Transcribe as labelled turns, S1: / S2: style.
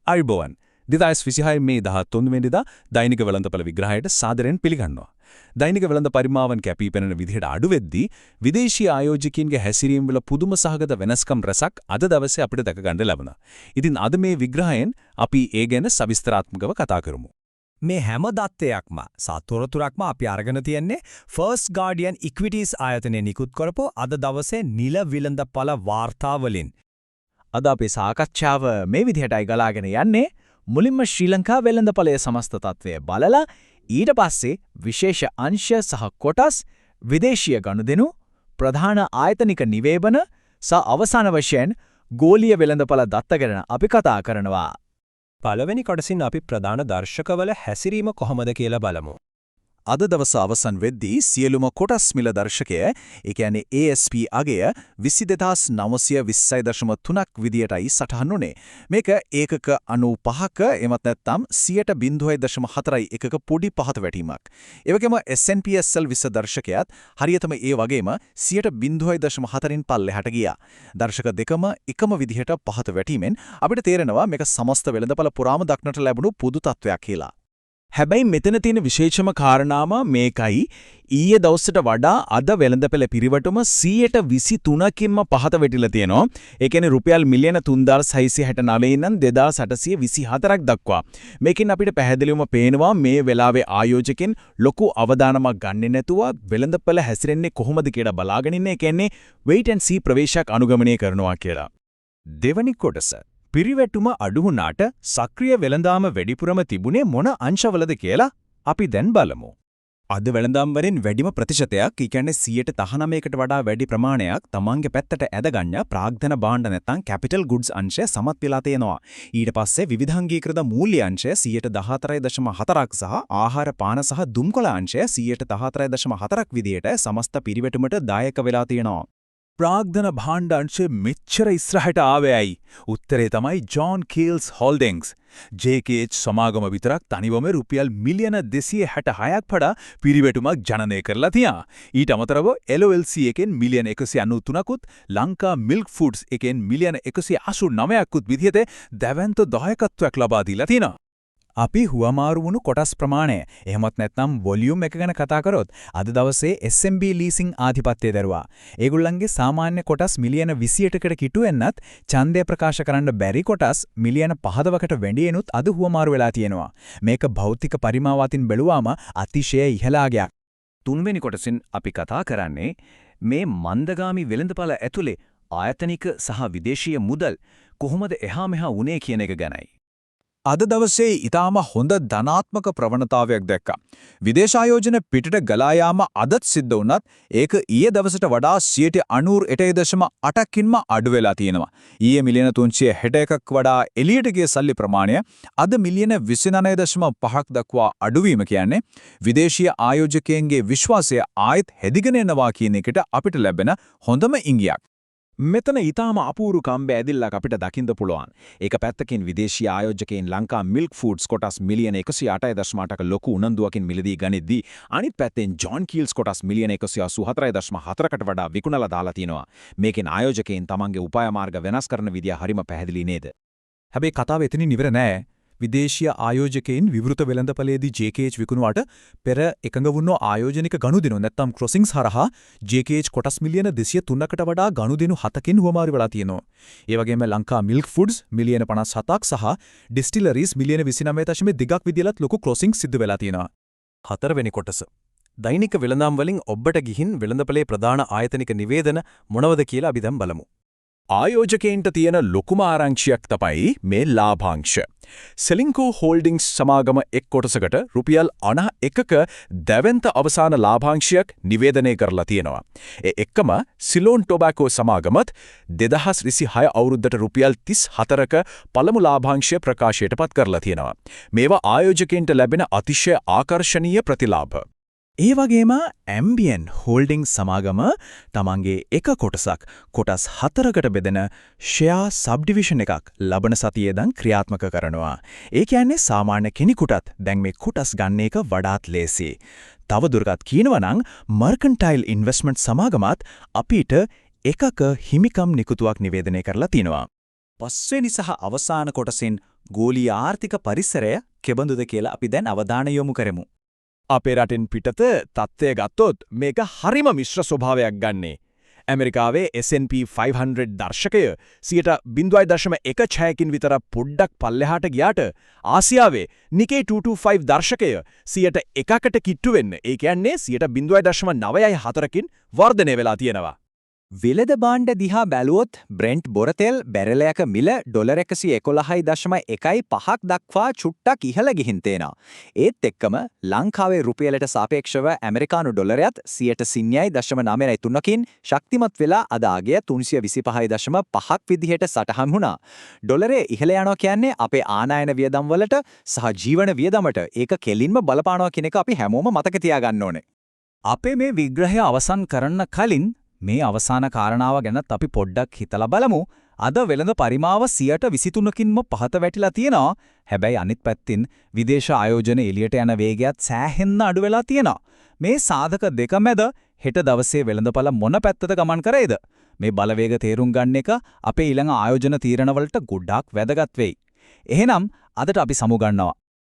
S1: ආයුබෝවන්. 2026 මේ 13 වෙනිදා දෛනික වෙළඳපළ විග්‍රහයට සාදරයෙන් පිළිගන්නවා. දෛනික වෙළඳ පරිමාවන් කැපී පෙනෙන විදිහට අඩු වෙද්දී විදේශීය ආයෝජකයින්ගේ හැසිරීම් වල පුදුම සහගත වෙනස්කම් රැසක් අද දවසේ අපිට දැක ගන්න ලැබුණා. ඉතින් අද මේ විග්‍රහයෙන් අපි ඒ ගැන සවිස්තරාත්මකව කතා කරමු.
S2: මේ හැම දත්තයක්ම සතොරතුරක්ම අපි අරගෙන තියන්නේ First Guardian Equities ආයතනය නිකුත් කරපු අද දවසේ නිල වෙළඳපළ වාර්තා වලින්.
S3: අද අපේ සාකච්ඡාව මේ විදිහටයි ගලාගෙන යන්නේ. මුලින්ම ශ්‍රී ලංකා වෙළඳපළයේ සමස්ත තත්ත්වය බලලා, ඊට පස්සේ විශේෂ අංශ සහ කොටස්, විදේශීය ගනුදෙනු, ප්‍රධාන ආයතනික නිවේදන සහ අවසාන වශයෙන් ගෝලීය වෙළඳපළ දත්ත ගැන අපි කතා කරනවා.
S4: පළවෙනි කොටසින් අපි ප්‍රධාන දර්ශකවල හැසිරීම කොහොමද කියලා බලමු.
S1: අද දවස අවසන් වෙද්දී සියලුම කොටස් මිල දර්ශකය, ඒ කියන්නේ ASP අගය 22,920.3ක් විදියටයි සටහන් වුණේ. මේක ඒකක 95ක එමත් නැත්නම් 0.4යි එකක පොඩි පහත වැටීමක්. ඒ වගේම S&P SL 20 දර්ශකයත් හරියටම ඒ වගේම 0.4න් පල්ලෙහාට ගියා. දර්ශක දෙකම එකම විදිහට පහත වැටීමෙන් අපිට තේරෙනවා මේක සමස්ත වෙළඳපළ පුරාම දක්නට ලැබුණු පොදු තත්ත්වයක් කියලා.
S3: හැබැයි මෙතන තියෙන විශේෂම කාරණාව මේකයි. ඊයේ දවසට වඩා අද වෙළඳපළ පිරිවැටුම 123කින්ම පහත වැටිලා තියෙනවා. ඒ කියන්නේ රුපියල් මිලියන 3669 ඉඳන් 2824ක් දක්වා. මේකෙන් අපිට පැහැදිලිවම පේනවා මේ වෙලාවේ ආයෝජකයන් ලොකු අවදානමක් ගන්නෙ නැතුව වෙළඳපළ හැසිරෙන්නේ කොහොමද කියලා බලාගෙන ඉන්නේ. ඒ කියන්නේ wait and see ප්‍රවේශයක් අනුගමනය කරනවා කියලා.
S2: දෙවනි කොටස. පිරිවැටුම අඩු වුණාට සක්‍රිය වෙළඳාම වැඩිපුරම තිබුණේ මොන අංශවලද කියලා අපි දැන් බලමු.
S3: අද වෙළඳාම් වලින් වැඩිම ප්‍රතිශතයක්, ඒ කියන්නේ 19කට වඩා වැඩි ප්‍රමාණයක් තමන්ගේ පැත්තට ඇදගන්න ප්‍රාග්ධන භාණ්ඩ නැත්නම් කැපිටල් ගුඩ්ස් අංශය සමත් වෙලා තියෙනවා. ඊට පස්සේ විවිධාංගීකృత මූල්‍ය අංශය 14.4ක් සහ ආහාර පාන සහ දුම්කොළ අංශය 14.4ක් විදියට සමස්ත පිරිවැටුමට දායක වෙලා තියෙනවා.
S1: ප්‍රාග්ධන භාණ්ඩ අංශය මෙච්චර ඉස්සරහට ආවේ ඇයි? උත්තරේ තමයි ජෝන් කීල්ස් හෝල්ඩින්ග්ස්. JKH සමාගම විතරක් තනිවම රුපියල් මිලියන 266ක් වඩා පිරිවැටුමක් ජනනය කරලා තියා. ඊට අමතරව LOLC එකෙන් මිලියන 193කුත් ලංකා මිල්ක් ෆුඩ්ස් එකෙන් මිලියන 189ක්කුත් විදිහට දැවැන්ත දායකත්වයක් ලබා දීලා තිනවා.
S3: අපි හුවමාරු වුණු කොටස් ප්‍රමාණය, එහෙමත් නැත්නම් වොලියුම් එක ගැන කතා කරොත්, අද දවසේ SMB leasing ආධිපත්‍යය දරුවා. ඒගොල්ලන්ගේ සාමාන්‍ය කොටස් මිලියන 28කට කිට්ටු වෙන්නත්, ඡන්දය ප්‍රකාශ කරන්න බැරි කොටස් මිලියන 15කට වැඩියෙනුත් අද හුවමාරු වෙලා තියෙනවා. මේක භෞතික පරිමාව අතින් බැලුවාම අතිශය ඉහළ අගයක්.
S2: තුන්වෙනි කොටසින් අපි කතා කරන්නේ මේ මන්දගාමි වෙළඳපළ ඇතුලේ ආයතනික සහ විදේශීය මුදල් කොහොමද එහා මෙහා වුනේ කියන එක ගැනයි.
S1: අද දවසේ ඊටාම හොඳ ධනාත්මක ප්‍රවණතාවයක් දැක්කා. විදේශ ආයෝජන පිටට ගලා යාම අදත් සිද්ධ වුණත් ඒක ඊයේ දවසට වඩා 98.8කින්ම අඩු වෙලා තියෙනවා. ඊයේ මිලියන 361ක් වඩා එළියට ගිය සල්ලි ප්‍රමාණය අද මිලියන 29.5ක් දක්වා අඩුවීම කියන්නේ විදේශීය ආයෝජකයන්ගේ විශ්වාසය ආයෙත් හැදිගෙන එනවා කියන එකට අපිට ලැබෙන හොඳම ඉඟියක්.
S3: මෙතන ඊටාම අපූරු කම්බ ඇදිල්ලක් අපිට දකින්න පුළුවන්. ඒක පැත්තකින් විදේශීය ආයෝජකයින් ලංකා මිල්ක් ෆුඩ්ස් කොටස් මිලියන 108.8ක ලොකු උනන්දුවකින් මිලදී ගනිද්දී, අනිත් පැත්තෙන් ජොන් කීල්ස් කොටස් මිලියන 184.4කට වඩා විකුණලා දාලා තිනවා. මේකෙන් ආයෝජකයින් තමන්ගේ උපාය මාර්ග වෙනස් කරන විදිය හරිම පැහැදිලි නේද?
S1: හැබැයි කතාව එතනින් ඉවර නෑ. විදේශීය ආයෝජකයින් විවෘත වෙළඳපළේදී JKH විකුණුවාට පෙර එකඟ වුණු ආයෝජනික ගනුදෙනු නැත්නම් ක්‍රොසින්ග්ස් හරහා JKH කොටස් මිලියන 203කට වඩා ගනුදෙනු හතකින් හුවමාරු වෙලා තියෙනවා. ඒ වගේම ලංකා මිල්ක් ෆුඩ්ස් මිලියන 57ක් සහ ඩිස්ටිලරීස් මිලියන 29.2ක් විදිහට ලොකු ක්‍රොසින්ග්ස් සිදු වෙලා තියෙනවා.
S2: හතරවෙනි කොටස. දෛනික වෙළඳාම් වලින් ඔබට ගිහින් වෙළඳපළේ ප්‍රධාන ආයතනික නිවේදන මොනවද කියලා අපි දැන් බලමු.
S1: ආයෝජකයින්ට තියෙන ලොකුම ආරංචියක් තමයි මේ ලාභාංශ. සෙලින්කෝ හෝල්ඩින්ග්ස් සමාගම එක් කොටසකට රුපියල් 91ක දැවැන්ත අවසාන ලාභාංශයක් නිවේදනය කරලා තියෙනවා. ඒ එක්කම සිලෝන් ටොබැකෝ සමාගමත් 2026 අවුරුද්දට රුපියල් 34ක පළමු ලාභාංශය ප්‍රකාශයට පත් කරලා තියෙනවා. මේවා ආයෝජකයින්ට ලැබෙන අතිශය ආකර්ෂණීය ප්‍රතිලාභ.
S3: ඒ වගේම ඇම්බියන් හෝල්ඩින්ග්ස් සමාගම තමන්ගේ එක කොටසක් කොටස් හතරකට බෙදෙන ෂෙයා සබ්ඩිවිෂන් එකක් ලබන සතියේ ඉඳන් ක්‍රියාත්මක කරනවා. ඒ කියන්නේ සාමාන්‍ය කෙනෙකුටත් දැන් මේ කොටස් ගන්න එක වඩාත් ලේසි. තව දුරටත් කියනවා නම් මර්කන්ටයිල් ඉන්වෙස්ට්මන්ට් සමාගමත් අපිට එකක හිමිකම් නිකුතුවක් නිවේදනය කරලා තිනවා.
S5: පස්වෙනි සහ අවසාන කොටසින්
S2: ගෝලීය ආර්ථික පරිසරය කෙබඳුද කියලා අපි දැන් අවධානය යොමු කරමු.
S1: අපේ රටෙන් පිටත තත්ත්වය ගත්තොත් මේක හරිම මිශ්‍ර ස්වභාවයක් ගන්නේ. ඇමරිකාවේ S&P 500 දර්ශකය 0.16කින් විතර පොඩ්ඩක් පල්ලෙහාට ගියාට, ආසියාවේ Nikkei 225 දර්ශකය 1%කට කිට්ටු වෙන්න, ඒ කියන්නේ 0.94කින් වර්ධනය වෙලා තියෙනවා.
S2: වෙළඳ භාණ්ඩ දිහා බැලුවොත්, බ්‍රෙන්ට් බොරතෙල් බැරලයක මිල ඩොලර් 111.15ක් දක්වා චුට්ටක් ඉහළ ගිහින් තේනවා. ඒත් එක්කම ලංකාවේ රුපියලට සාපේක්ෂව ඇමරිකානු ඩොලරයත් 0.93කින් ශක්තිමත් වෙලා අද අගය 325.5ක් විදිහට සටහන් වුණා. ඩොලරය ඉහළ යනවා කියන්නේ අපේ ආනයන වියදම් වලට සහ ජීවන වියදමට ඒක කෙලින්ම බලපානවා කියන එක අපි හැමෝම මතක තියාගන්න ඕනේ.
S3: අපේ මේ විග්‍රහය අවසන් කරන්න කලින් මේ අවසාන කාරණාව ගැනත් අපි පොඩ්ඩක් හිතලා බලමු. අද වෙළඳ පරිමාව 23කින්ම පහත වැටිලා තියෙනවා. හැබැයි අනිත් පැත්තෙන් විදේශ ආයෝජන එළියට යන වේගයත් සෑහෙන්න අඩු වෙලා තියෙනවා. මේ සාධක දෙක මැද හෙට දවසේ වෙළඳපළ මොන පැත්තට ගමන් කරයිද? මේ බලවේග තේරුම් ගන්න එක අපේ ඊළඟ ආයෝජන තීරණවලට ගොඩාක් වැදගත් වෙයි. එහෙනම් අදට අපි සමු ගන්නවා.